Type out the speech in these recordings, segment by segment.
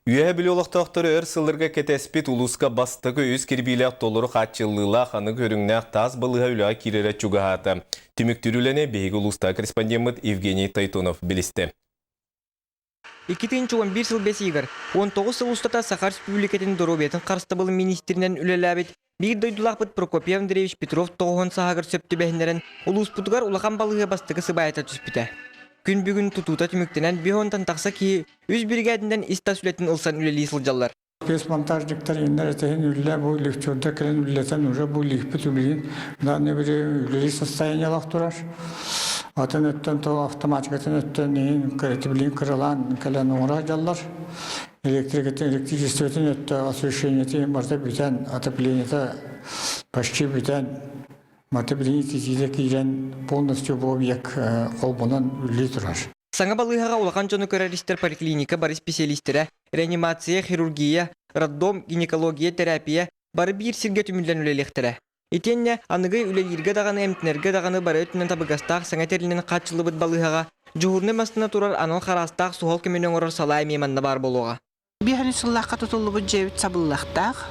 Үөһэ Бүлүү олохтоохторо өр сылларга кэтэспит улууска бастакы үс кирбиилээх толору хааччыллыылаах аныгы көрүҥнээх таас балыыһа үлэҕэ киирэрэ чугаһаата. Түмүктүүр үлэни биһиги улуустааҕы корреспондеммыт Евгений Тойтонов билистэ. 2011 сыл бэс ыйыгар 19 сыл устата Саха Республикатын доруобуйатын харыстабылын миниистиринэн үлэлээбит биир дойдулаахпыт Прокопий Андреевич Петров тоҕуһун сааһыгар сөп түбэһиннэрэн улууспутугар улахан балыыһа бастакы сыбаайата түспүтэ. Күн бүгүн тутуута түмүктэнэн биһонтан тахса киһи үс биригээдинэн ис-тас үлэтин ылсан үлэлии сылдьаллар. Спецмонтажниктар иннэр этиһин үллэ бу лифчурда кэлэн үллэтэн уже бу лифпит үлэлиин данный время үлэлии состояниелах турар. Атын өттөн то автоматикатын өттөн иһин кыратиблин кыралаан кэлэн оҥоро дьаллар. Электрикатын электричествотын өттө освещениетин барыта бүтэн отоплениета почти бүтэн барыта билигин ититиитэ киирэн полностью бу объект холбонон үлэлии турар. Саҥа балыыһаҕа улахан дьону көрөр-истэр поликлиника бары специалистэрэ, реанимация, хирургия, роддом, гинекология, терапия бары биир сиргэ түмүллэн үлэлиэхтэрэ. Итиэннэ аныгы үлэлииргэ даҕаны, эмтэнэргэ даҕаны бары өттүнэн табыгастаах саҥа тэрилинэн хааччыллыбыт балыыһаҕа дьуһуурунай массыына турар анал хараастаах суһал көмөнү оҥорор салаа эмиэ манна баар буолуоҕа. Биэһин сыллаахха тутуллубут дьиэбит сабыллыахтаах.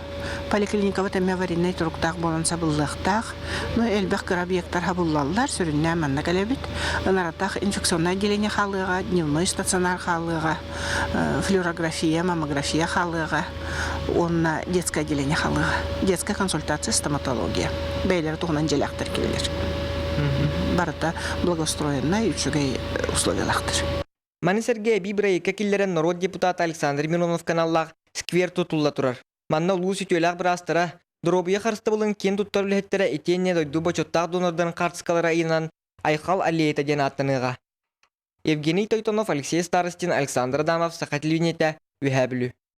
Поликлиникабыт эмиэ аварийнай туруктаах буолан сабыллыахтаах. Ну, элбэх кыра объектар хабыллаллар, сүрүннээн манна кэлэбит. Ынаратах инфекционнай отделение хаалыаҕа, дневной стационар хаалыаҕа, флюорография, маммография хаалыаҕа уонна детское отделение хаалыаҕа. Детская консультация, стоматология. Бэйэлэрэ туһунан дьиэлээхтэр кэлэлэр. Барыта благоустроеннай, үчүгэй условиялаахтар. Маны сэргэ эбии бырайыакка киллэрэн норуот депутата Александр Миронов каналлаах сквер тутулла турар. Манна улуус үтүөлээх быраастара, доруобуйа харыстабылын киэн туттар үлэһиттэрэ итиэннэ дойду бочуоттаах донордарын хаартыскалара ыйанан Айхал аллеята диэн ааттаныаҕа. Евгений Тойтонов, Алексей Старостин, Александр Адамов, Саха телевидениетэ, Үөһээ Бүлүү.